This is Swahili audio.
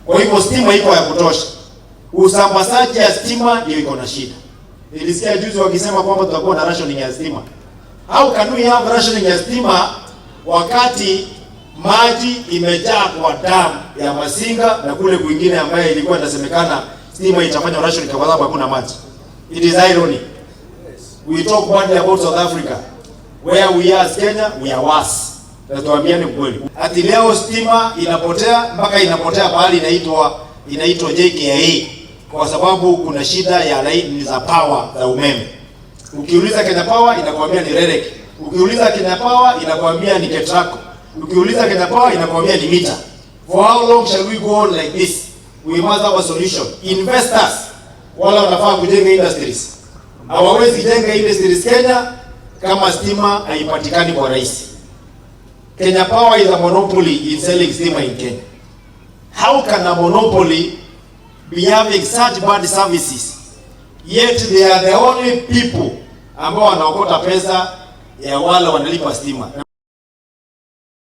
Kwa hivyo stima iko ya kutosha. Usambazaji ya stima ndio iko na shida. Nilisikia juzi wakisema kwamba tutakuwa na rationing ya stima. How can we have rationing ya stima wakati maji imejaa kwa damu ya Masinga na kule kwingine ambaye ilikuwa inasemekana stima itafanya rationing kwa sababu hakuna maji? It is irony. We talk badly about South Africa. Where we are as Kenya, we are worse. Na tuambiane ukweli. Ati leo stima inapotea mpaka inapotea pahali inaitwa JKIA kwa sababu kuna shida ya laini za power za umeme. Ukiuliza Kenya Power inakwambia ni REREC. Ukiuliza Kenya Power inakwambia ni Ketraco. Ukiuliza Kenya Power inakwambia ni mita. For how long shall we go on like this? We must have a solution. Investors wala wanafaa kujenga industries. Hawawezi jenga industries Kenya kama stima haipatikani kwa rahisi. Kenya Power is a monopoly in selling stima in Kenya. How can a monopoly be having such bad services, yet they are the only people ambao wanaokota pesa ya wale wanalipa stima?